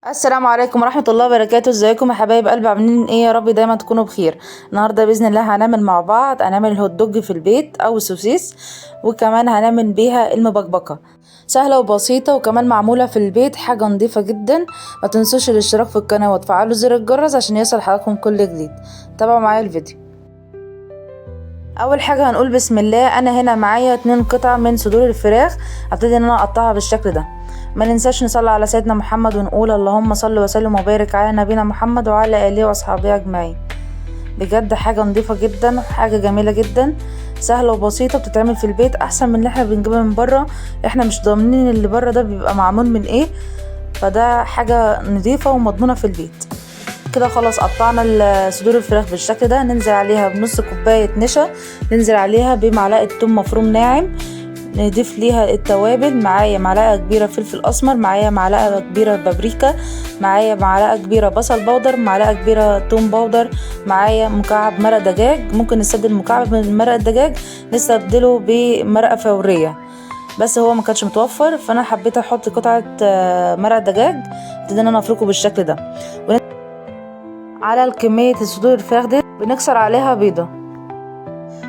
السلام عليكم ورحمة الله وبركاته. ازيكم يا حبايب قلب، عاملين ايه؟ يا رب دايما تكونوا بخير. النهارده باذن الله هنعمل مع بعض، هنعمل الهوت دوج في البيت او السوسيس، وكمان هنعمل بيها المبكبكه، سهلة وبسيطة وكمان معمولة في البيت، حاجة نظيفة جدا. ما تنسوش الاشتراك في القناة وتفعلوا زر الجرس عشان يصل حضراتكم كل جديد. تابعوا معايا الفيديو. اول حاجة هنقول بسم الله. انا هنا معايا 2 قطع من صدور الفراخ، هبتدي ان انا اقطعها بالشكل ده. ما ننساش نصلي على سيدنا محمد ونقول اللهم صل وسلم وبارك على نبينا محمد وعلى اله واصحابه اجمعين. بجد حاجة نظيفة جدا، حاجة جميلة جدا، سهلة وبسيطة، بتتعمل في البيت احسن من اللي احنا بنجيبها من بره. احنا مش ضامنين اللي بره ده بيبقى معمول من ايه، فده حاجة نظيفة ومضمونه في البيت. كده خلاص قطعنا صدور الفراخ بالشكل ده. ننزل عليها بنص كوباية نشا، ننزل عليها بمعلقه ثوم مفروم ناعم، نضيف ليها التوابل. معايا معلقه كبيرة فلفل اسمر، معايا معلقه كبيرة بابريكا، معايا معلقه كبيرة بصل بودر، معلقه كبيرة توم بودر، معايا مكعب مرق دجاج. ممكن نستبدل مكعب من مرق الدجاج نستبدله بمرقه فورية، بس هو ما كانش متوفر فانا حبيت احط قطعه مرق دجاج. ابتدي ان انا افركه بالشكل ده. على كمية صدور الفراخ دي بنكسر عليها بيضة،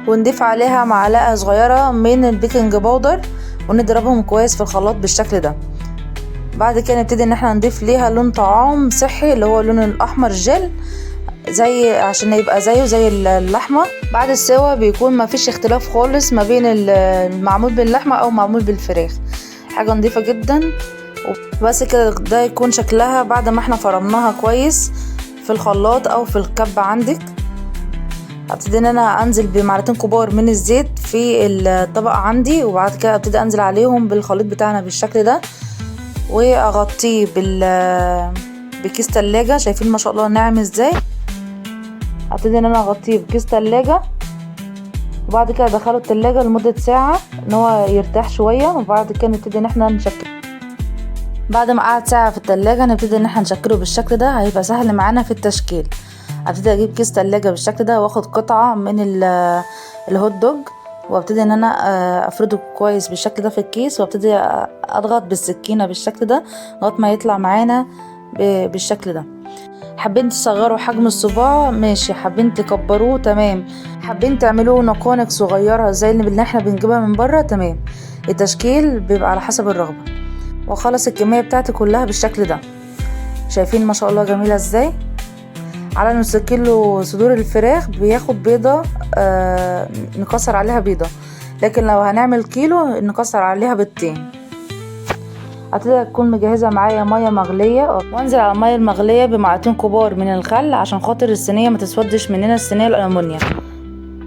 ونضيف عليها معلقه صغيرة من ال baking powder، ونضربهم كويس في الخلاط بالشكل ده. بعد كده نبتدي ان احنا نضيف ليها لون طعام صحي اللي هو اللون الاحمر جل، زي عشان يبقى زيه زي اللحمة. بعد السوا بيكون ما فيش اختلاف خالص ما بين المعمول باللحمه او معمول بالفراخ. حاجة نضيفه جدا. بس كده ده يكون شكلها بعد ما احنا فرمناها كويس في الخلاط او في الكبه عندك. هبتدي ان انا انزل بمعلقتين كبار من الزيت في الطبق عندي، وبعد كده ابتدي انزل عليهم بالخليط بتاعنا بالشكل ده، واغطيه بكيس تلاجة. شايفين ما شاء الله ناعم ازاي. هبتدي ان انا اغطيه بكيس تلاجة، وبعد كده ادخله التلاجة لمدة ساعة ان هو يرتاح شوية، وبعد كده نبتدي ان احنا نشكله. بعد ما قعد ساعة في التلاجة نبتدي ان احنا نشكله بالشكل ده، هيبقى سهل معانا في التشكيل. ابتدي اجيب كيس تلاجة بالشكل ده، واخد قطعة من الهوت دوج، وابتدي ان انا افرده كويس بالشكل ده في الكيس، وابتدي اضغط بالسكينة بالشكل ده لغاية ما يطلع معانا بالشكل ده. حابين تصغروا حجم الصباع ماشي، حابين تكبروه تمام، حابين تعملوه نقانق صغيرة زي اللي احنا بنجيبها من بره تمام. التشكيل بيبقى على حسب الرغبة. واخلص الكمية بتاعتي كلها بالشكل ده. شايفين ما شاء الله جميلة ازاي. على نص كيلو صدور الفراخ بياخد بيضة، نكسر عليها بيضة، لكن لو هنعمل كيلو نكسر عليها بيضتين. هبتدي اكون مجهزة معايا مية مغلية، وانزل على المية المغلية بمعلقتين كبار من الخل عشان خاطر الصينية ما تسودش مننا، الصينية الألمونيا.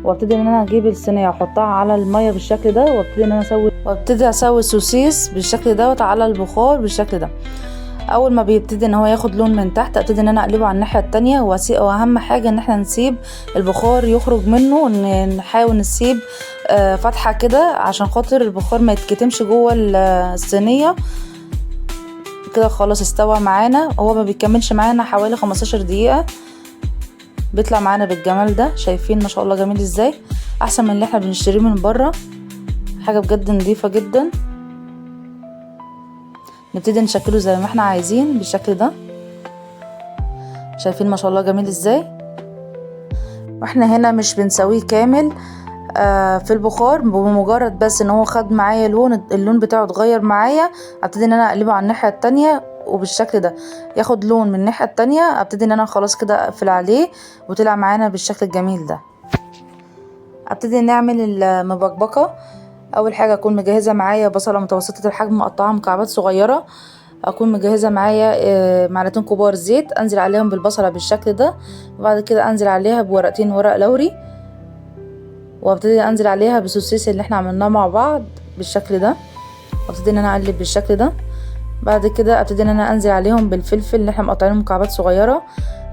وابتدي ان انا اجيب الصينية واحطها على المية بالشكل ده، وابتدي ان انا اسوي، وابتدي اسوي السوسيس بالشكل دوت على البخار بالشكل ده. اول ما بيبتدي ان هو ياخد لون من تحت ابتدي ان انا اقلبه على الناحية التانية، واهم حاجة ان احنا نسيب البخار يخرج منه، نحاول نسيب فتحه كده عشان خاطر البخار ما يتكتمش جوه الصينية. كده خلاص استوى معانا، هو ما بيكملش معانا حوالي 15 دقيقة بيطلع معانا بالجمال ده. شايفين ما شاء الله جميل ازاي، احسن من اللي احنا بنشتريه من بره. حاجة بجد نظيفة جدا. نبتدي نشكله زي ما احنا عايزين بالشكل ده. شايفين ما شاء الله جميل ازاي. واحنا هنا مش بنسويه كامل في البخار، بمجرد بس ان هو خد معايا لون، اللون بتاعه اتغير معايا ابتدي ان انا اقلبه على الناحية التانية، وبالشكل ده ياخد لون من الناحية التانية. ابتدي ان انا خلاص كده اقفل عليه، وطلع معانا بالشكل الجميل ده. ابتدي نعمل المبكبكه. اول حاجة اكون مجهزة معايا بصله متوسطه الحجم مقطعه مكعبات صغيرة، اكون مجهزة معايا معلقتين كبار زيت، انزل عليهم بالبصله بالشكل ده، وبعد كده انزل عليها بورقتين ورق لوري، وابتدي انزل عليها بالسوسيس اللي احنا عملناه مع بعض بالشكل ده، وابتدي ان انا اقلب بالشكل ده. بعد كده ابتدي ان انا انزل عليهم بالفلفل اللي احنا مقطعينه مكعبات صغيرة.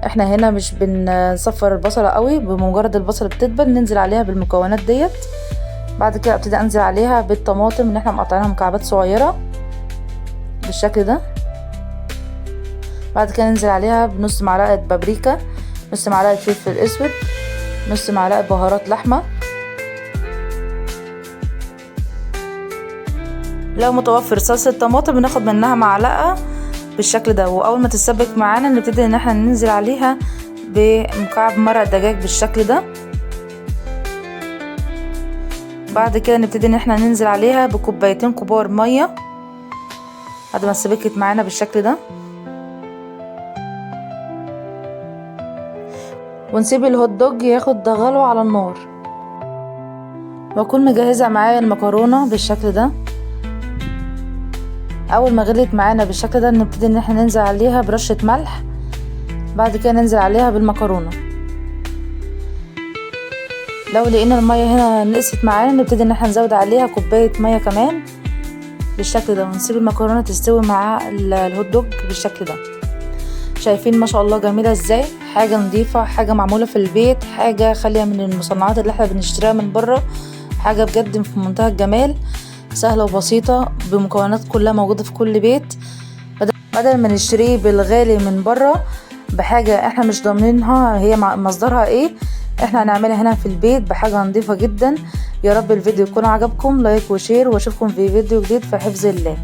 احنا هنا مش بنصفر البصله قوي، بمجرد البصله بتدبل ننزل عليها بالمكونات ديت. بعد كده ابتدي انزل عليها بالطماطم اللي احنا مقطعينها مكعبات صغيرة بالشكل ده. بعد كده ننزل عليها بنص معلقه بابريكا، نص معلقه فلفل اسود، نص معلقه بهارات لحمه. لو متوفر صلصه طماطم بناخد منها معلقه بالشكل ده. واول ما تتسبك معانا نبتدي ان احنا ننزل عليها بمكعب مرق دجاج بالشكل ده. بعد كده نبتدي ان احنا ننزل عليها بكوبايتين كبار مية بعد ما اتسبكت معانا بالشكل ده، ونسيب الهوت دوج ياخد غلوه على النار. واكون مجهزة معايا المكرونه بالشكل ده. اول ما غليت معانا بالشكل ده نبتدي ان احنا ننزل عليها برشه ملح، بعد كده ننزل عليها بالمكرونه. لو لقينا المية هنا نقصت معانا نبتدي ان احنا نزود عليها كوباية مية كمان بالشكل ده، ونسيب المكرونه تستوي مع الهوت دوج بالشكل ده. شايفين ما شاء الله جميلة ازاي؟ حاجة نظيفة، حاجة معمولة في البيت، حاجة خالية من المصنعات اللي احنا بنشتريها من بره، حاجة بجد في منتهى الجمال، سهلة وبسيطة بمكونات كلها موجودة في كل بيت. بدل ما نشتريه بالغالي من بره بحاجة احنا مش ضامنينها هي مصدرها ايه، احنا هنعملها هنا في البيت بحاجة نظيفة جدا. يا رب الفيديو يكون عجبكم، like و share، واشوفكم في فيديو جديد في حفظ الله.